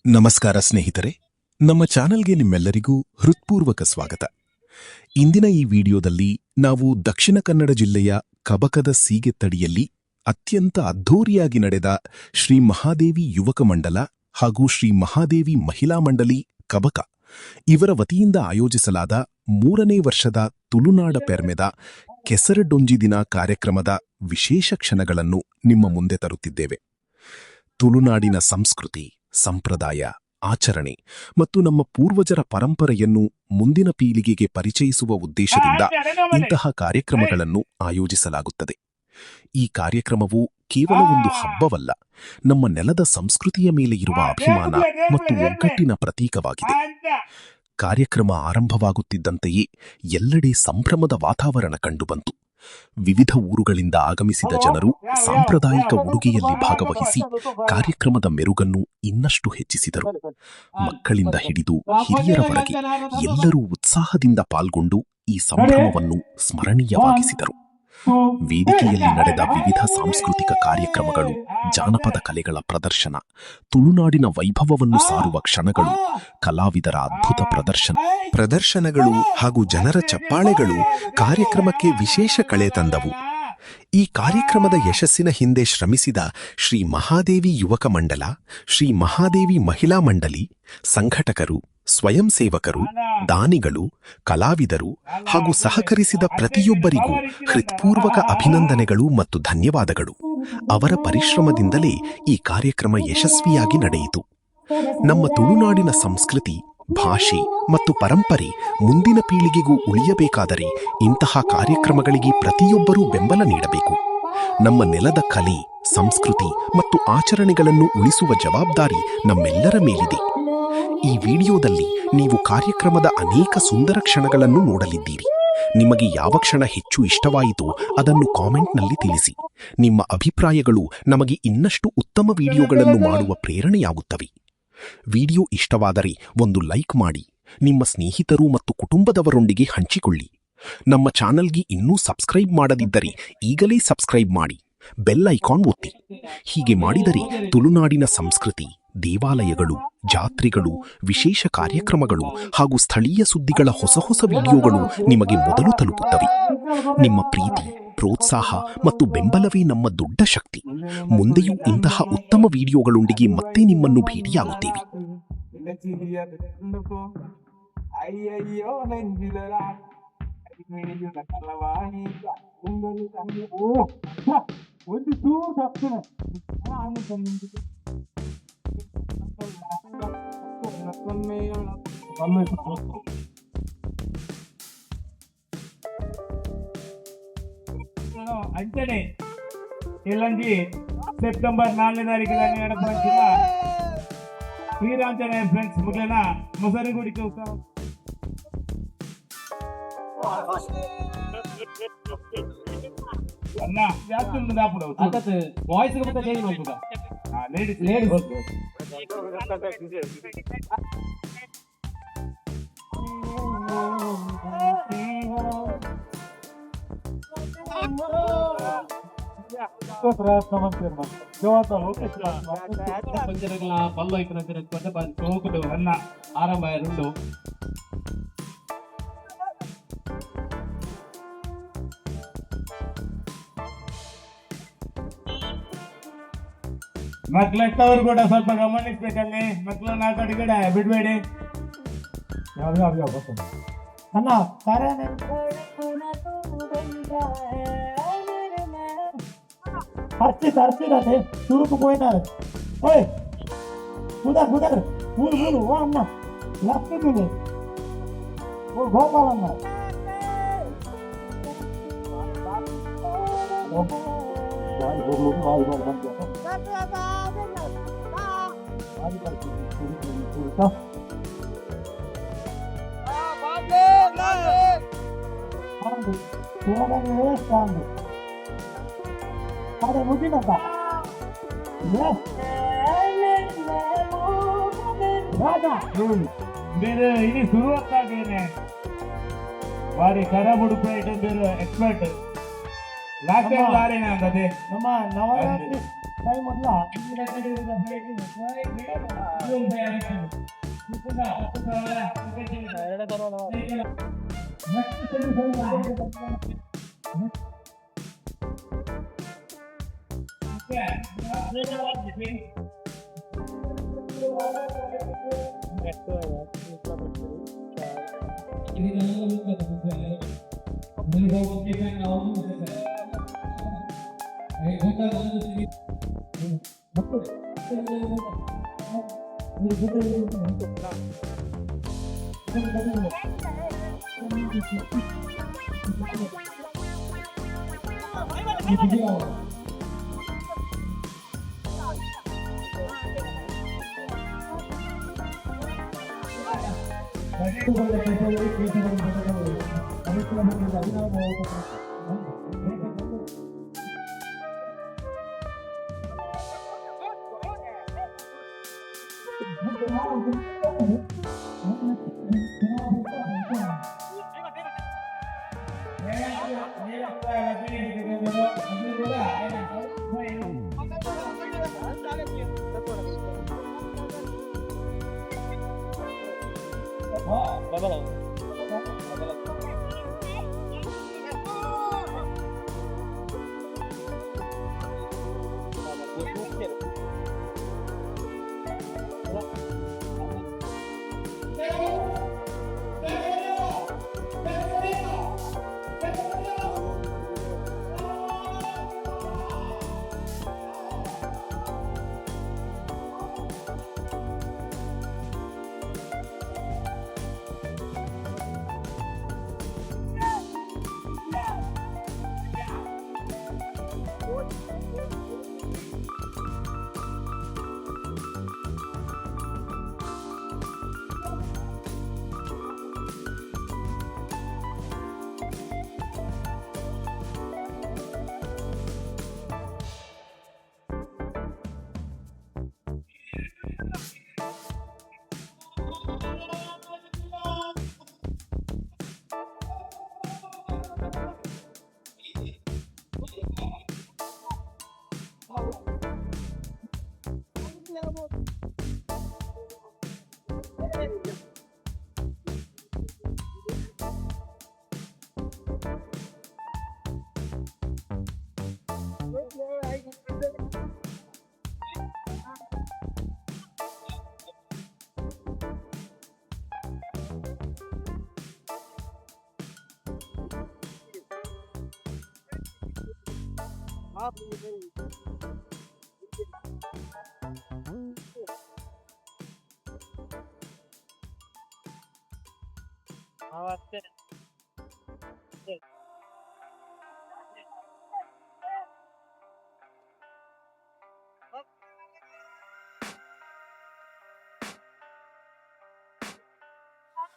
ನಮಸ್ಕಾರ ಸ್ನೇಹಿತರೆ, ನಮ್ಮ ಚಾನೆಲ್ಗೆ ನಿಮ್ಮೆಲ್ಲರಿಗೂ ಹೃತ್ಪೂರ್ವಕ ಸ್ವಾಗತ. ಇಂದಿನ ಈ ವಿಡಿಯೋದಲ್ಲಿ ನಾವು ದಕ್ಷಿಣ ಕನ್ನಡ ಜಿಲ್ಲೆಯ ಕಬಕದ ಸೀಗೆತ್ತಡಿಯಲ್ಲಿ ಅತ್ಯಂತ ಅದ್ಧೂರಿಯಾಗಿ ನಡೆದ ಶ್ರೀ ಮಹಾದೇವಿ ಯುವಕ ಮಂಡಲ ಹಾಗೂ ಶ್ರೀ ಮಹಾದೇವಿ ಮಹಿಳಾ ಮಂಡಳಿ ಕಬಕ ಇವರ ವತಿಯಿಂದ ಆಯೋಜಿಸಲಾದ ಮೂರನೇ ವರ್ಷದ ತುಳುನಾಡ ಪೆರ್ಮೆದ ಕೆಸರಡೊಂಜಿ ದಿನ ಕಾರ್ಯಕ್ರಮದ ವಿಶೇಷ ಕ್ಷಣಗಳನ್ನು ನಿಮ್ಮ ಮುಂದೆ ತರುತ್ತಿದ್ದೇವೆ. ತುಳುನಾಡಿನ ಸಂಸ್ಕೃತಿ, ಸಂಪ್ರದಾಯ, ಆಚರಣೆ ಮತ್ತು ನಮ್ಮ ಪೂರ್ವಜರ ಪರಂಪರೆಯನ್ನು ಮುಂದಿನ ಪೀಳಿಗೆಗೆ ಪರಿಚಯಿಸುವ ಉದ್ದೇಶದಿಂದ ಇಂತಹ ಕಾರ್ಯಕ್ರಮಗಳನ್ನು ಆಯೋಜಿಸಲಾಗುತ್ತದೆ. ಈ ಕಾರ್ಯಕ್ರಮವು ಕೇವಲ ಒಂದು ಹಬ್ಬವಲ್ಲ, ನಮ್ಮ ನೆಲದ ಸಂಸ್ಕೃತಿಯ ಮೇಲೆ ಇರುವ ಅಭಿಮಾನ ಮತ್ತು ಒಗ್ಗಟ್ಟಿನ ಪ್ರತೀಕವಾಗಿದೆ. ಕಾರ್ಯಕ್ರಮ ಆರಂಭವಾಗುತ್ತಿದ್ದಂತೆಯೇ ಎಲ್ಲೆಡೆ ಸಂಭ್ರಮದ ವಾತಾವರಣ ಕಂಡುಬಂತು. ವಿವಿಧ ಊರುಗಳಿಂದ ಆಗಮಿಸಿದ ಜನರು ಸಾಂಪ್ರದಾಯಿಕ ಉಡುಗೆಯಲ್ಲಿ ಭಾಗವಹಿಸಿ ಕಾರ್ಯಕ್ರಮದ ಮೆರುಗನ್ನು ಇನ್ನಷ್ಟು ಹೆಚ್ಚಿಸಿದರು. ಮಕ್ಕಳಿಂದ ಹಿಡಿದು ಹಿರಿಯರವರೆಗೆ ಎಲ್ಲರೂ ಉತ್ಸಾಹದಿಂದ ಪಾಲ್ಗೊಂಡು ಈ ಸಂಭ್ರಮವನ್ನು ಸ್ಮರಣೀಯವಾಗಿಸಿದರು. ವೇದಿಕೆಯಲ್ಲಿ ನಡೆದ ವಿವಿಧ ಸಾಂಸ್ಕೃತಿಕ ಕಾರ್ಯಕ್ರಮಗಳು, ಜಾನಪದ ಕಲೆಗಳ ಪ್ರದರ್ಶನ, ತುಳುನಾಡಿನ ವೈಭವವನ್ನು ಸಾರುವ ಕ್ಷಣಗಳು, ಕಲಾವಿದರ ಅದ್ಭುತ ಪ್ರದರ್ಶನ ಪ್ರದರ್ಶನಗಳು ಹಾಗೂ ಜನರ ಚಪ್ಪಾಳೆಗಳು ಕಾರ್ಯಕ್ರಮಕ್ಕೆ ವಿಶೇಷ ಕಳೆ ತಂದವು. ಈ ಕಾರ್ಯಕ್ರಮದ ಯಶಸ್ಸಿನ ಹಿಂದೆ ಶ್ರಮಿಸಿದ ಶ್ರೀ ಮಹಾದೇವಿ ಯುವಕ ಮಂಡಲ, ಶ್ರೀ ಮಹಾದೇವಿ ಮಹಿಳಾ ಮಂಡಳಿ, ಸಂಘಟಕರು, ಸ್ವಯಂ ಸೇವಕರು, ದಾನಿಗಳು, ಕಲಾವಿದರು ಹಾಗೂ ಸಹಕರಿಸಿದ ಪ್ರತಿಯೊಬ್ಬರಿಗೂ ಹೃತ್ಪೂರ್ವಕ ಅಭಿನಂದನೆಗಳು ಮತ್ತು ಧನ್ಯವಾದಗಳು. ಅವರ ಪರಿಶ್ರಮದಿಂದಲೇ ಈ ಕಾರ್ಯಕ್ರಮ ಯಶಸ್ವಿಯಾಗಿ ನಡೆಯಿತು. ನಮ್ಮ ತುಳುನಾಡಿನ ಸಂಸ್ಕೃತಿ, ಭಾಷೆ ಮತ್ತು ಪರಂಪರೆ ಮುಂದಿನ ಪೀಳಿಗೆಗೂ ಉಳಿಯಬೇಕಾದರೆ ಇಂತಹ ಕಾರ್ಯಕ್ರಮಗಳಿಗೆ ಪ್ರತಿಯೊಬ್ಬರೂ ಬೆಂಬಲ ನೀಡಬೇಕು. ನಮ್ಮ ನೆಲದ ಕಲೆ, ಸಂಸ್ಕೃತಿ ಮತ್ತು ಆಚರಣೆಗಳನ್ನು ಉಳಿಸುವ ಜವಾಬ್ದಾರಿ ನಮ್ಮೆಲ್ಲರ ಮೇಲಿದೆ. ಈ ವಿಡಿಯೋದಲ್ಲಿ ನೀವು ಕಾರ್ಯಕ್ರಮದ ಅನೇಕ ಸುಂದರ ಕ್ಷಣಗಳನ್ನು ನೋಡಲಿದ್ದೀರಿ. ನಿಮಗೆ ಯಾವ ಕ್ಷಣ ಹೆಚ್ಚು ಇಷ್ಟವಾಯಿತೋ ಅದನ್ನು ಕಾಮೆಂಟ್ನಲ್ಲಿ ತಿಳಿಸಿ. ನಿಮ್ಮ ಅಭಿಪ್ರಾಯಗಳು ನಮಗೆ ಇನ್ನಷ್ಟು ಉತ್ತಮ ವಿಡಿಯೋಗಳನ್ನು ಮಾಡುವ ಪ್ರೇರಣೆಯಾಗುತ್ತವೆ. ವಿಡಿಯೋ ಇಷ್ಟವಾದರೆ ಒಂದು ಲೈಕ್ ಮಾಡಿ, ನಿಮ್ಮ ಸ್ನೇಹಿತರು ಮತ್ತು ಕುಟುಂಬದವರೊಂದಿಗೆ ಹಂಚಿಕೊಳ್ಳಿ. ನಮ್ಮ ಚಾನಲ್ಗೆ ಇನ್ನೂ ಸಬ್ಸ್ಕ್ರೈಬ್ ಮಾಡದಿದ್ದರೆ ಈಗಲೇ ಸಬ್ಸ್ಕ್ರೈಬ್ ಮಾಡಿ, ಬೆಲ್ ಐಕಾನ್ ಒತ್ತಿ. ಹೀಗೆ ಮಾಡಿದರೆ ತುಳುನಾಡಿನ ಸಂಸ್ಕೃತಿ, ದೇವಾಲಯಗಳು, ಜಾತ್ರೆಗಳು, ವಿಶೇಷ ಕಾರ್ಯಕ್ರಮಗಳು ಹಾಗೂ ಸ್ಥಳೀಯ ಸುದ್ದಿಗಳ ಹೊಸ ಹೊಸ ವಿಡಿಯೋಗಳು ನಿಮಗೆ ಮೊದಲು ತಲುಪುತ್ತವೆ. ನಿಮ್ಮ ಪ್ರೀತಿ, ಪ್ರೋತ್ಸಾಹ ಮತ್ತು ಬೆಂಬಲವೇ ನಮ್ಮ ದೊಡ್ಡ ಶಕ್ತಿ. ಮುಂದೆಯೂ ಇಂತಹ ಉತ್ತಮ ವಿಡಿಯೋಗಳೊಂದಿಗೆ ಮತ್ತೆ ನಿಮ್ಮನ್ನು ಭೇಟಿಯಾಗುತ್ತೇವೆ. ಅಯ್ಯಯ್ಯೋ ಒಂದು ಅಂಚನೆ ಇಲ್ಲಂಜಿ ಸೆಪ್ಟೆಂಬರ್ 4ನೇ ತಾರೀಕು ನಡಪಂಚಿನ ಶ್ರೀರಾಂಜನೇಯ ಫ್ರೆಂಡ್ಸ್ ಮುಗ್ಲೇನ ಮೊಸರುಗುಡಿ ಚೌಕ. ಅಣ್ಣ ಜಾಸ್ತಿ ಉಂಟು ದಾಪುಡು. ವಾಯ್ಸ್ ಮತ್ತೆ ಚೇಂಜ್ ಮಾಡ್ಬೋದಾ? Ladies. Ladies. ಪಂಚರಗಳ ಬಲ್ಲ ಇಪ್ಪನ ತೋಕುಡು ಅಣ್ಣ ಆರಂಭ ಉಂಡು. ಮಕ್ಳೆತ್ತವರು ಕೂಡ ಸ್ವಲ್ಪ ಗಮನಿಸ್ಬೇಕಲ್ಲಿ. ಮಕ್ಕಳನ್ನ ಆ ಕಡೆ ಈ ಕಡೆ ಬಿಡ್ಬೇಡಿ. ಯಾವ ಯಾವ ಯಾವ ಅಣ್ಣ ಹರ್ಷಿತ್ ಹರ್ಷಿತ್ ಅದೇ ಸುರುಕು పోయినారు. ఓయ్ కుదర్ కుదర్ ఊరు ఊరు ఓ అన్న లెఫ్ట్ తులు ఓ గోపాల్ అన్న ಅದೇ ಮುಗಿನಪ್ಪ. ಬೇರೆ ಇನಿ ಶುರುವಾಗ್ತಾಗೇನೆ ಬಾರಿ ಕರ ಬುಡುಪು ಐಟಮ್ ಬೇರೆ ಎಕ್ಸ್ಪರ್ಟ್ ಲಾಸ್ಟ್ ಟೈಮ್ ಲಾರಿನ ಅಂತದೆ. ನಮ್ಮ ನವರಾತ್ರಿ. ಟೈಮ್ ಮೊದಲ.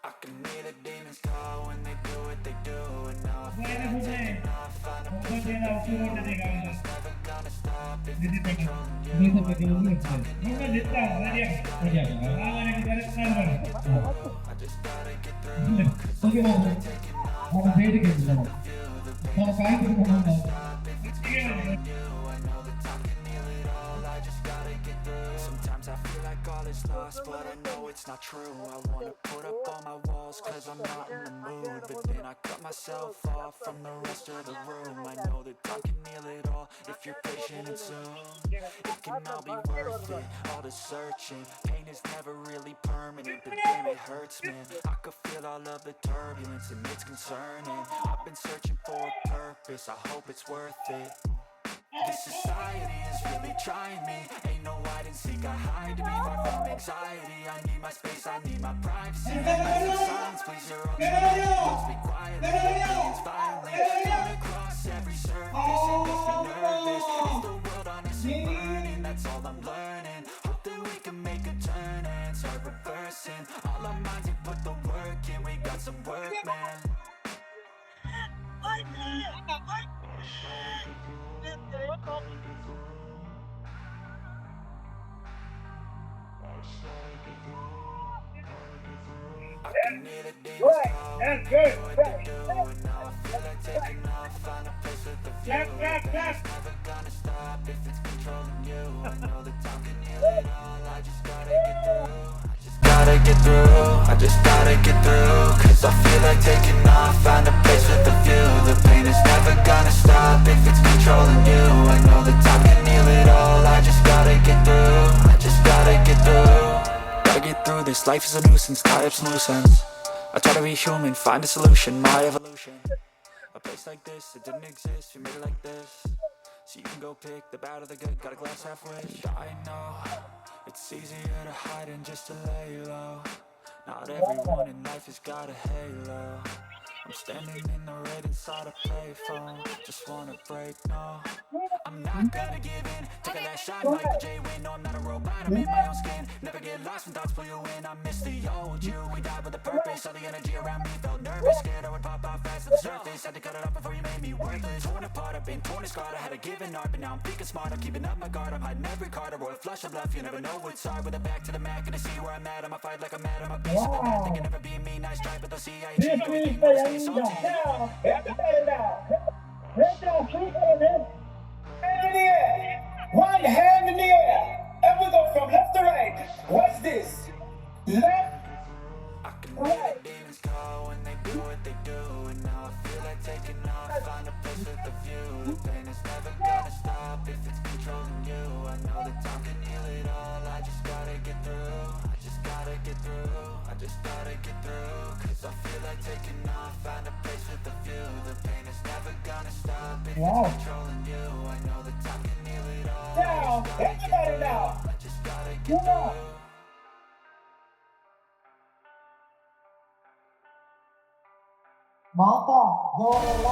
I can hear the demons call when they do what they do. And now I feel like taking off, find a place with a view. And it's never gonna stop if it's controlling you. I know that time can heal it all. I just gotta get through. I just gotta get through. 'Cause I feel like taking off, find a place with a view. The pain is never gonna stop if it's controlling you. I know that time can heal it all. I just gotta get through. Sometimes I feel like all is lost, but I know it's not true. I wanna put up all my walls, 'cause I'm not in the mood. But then I cut myself off from the rest of the room. I know that time can heal it all if you're patient, and soon it can all be worth it. All the searching, pain is never really permanent, but damn, it hurts, man. I could feel all of the turbulence, and it's concerning. I've been searching for a purpose, I hope it's worth it. This society is really trying me. Ain't no hide and seek, I hide to be far from anxiety. I need my space, I need my privacy. I need some silence, please, you're all too loud. Speak quietly, it's violently thrown across every surface. It makes me nervous. Is the world honestly burning? That's all I'm learning. Hope that we can make a turn and start reversing all our minds and put the work in. We got some work, man. I can hear the demons call when they do what they do. And now I feel like taking off, find a place with a view. Clap, clap, The pain clap. is never gonna stop if it's controlling you. I know that time can heal it all. I just gotta get through. I just gotta get through. I just gotta get through. 'Cause I feel like taking off. Find a place with a view. The pain is never gonna stop if it's controlling you. I know that time can heal it all. I just gotta get through. I just gotta get through. Gotta get through this. Life is a nuisance. Tie up some loose ends. I try to be human. Find a solution. My evolution. A place like this, it didn't exist. We made it like this. So you can go pick the bad or the good. Got a glass halfway. I know it's easier to hide than just to lay low. Not everyone in life has got a halo. I'm standing in the red inside a payphone. Just wanna break, no. I'm not gonna give in. Take a last shot, Michael J. Win. No, I'm not a robot. I'm in my own skin. Never get lost when thoughts pull you in. I miss the old you. We died with a purpose. All the energy around me felt nervous. Scared I would pop out fast to the surface. Had to cut it off before you made me worthless. Torn apart, I've been torn and scarred. I had a given art, but now I'm thinking smart. I'm keeping up my guard. I'm hiding every card. A royal flush of love. You never know what's hard. With a back to the mat, gonna see where I'm at. I'ma fight like I'm mad. I'm a beast of the mat. They can never be me. Nice try, but they'll see I achieve everything. Wanna stay salty. Now, everybody now. Let your feet in it. Hand in the air. One hand in the air. And we go from left to right. Watch this. Left, I can hear the demons call when they do what they do. And now I feel like taking off. Find a place with a view. The pain is never gonna stop if it's controlling you. I know that time can heal it all. I just gotta get through. I just gotta get through. I just gotta get through. 'Cause I feel like taking off. Find a place with a view. The pain is never gonna stop if it's controlling you. I know that time can heal it all. Down. Everybody now. I just gotta get through. ಮಾತಾ ಜೋರೆಲ್ಲ.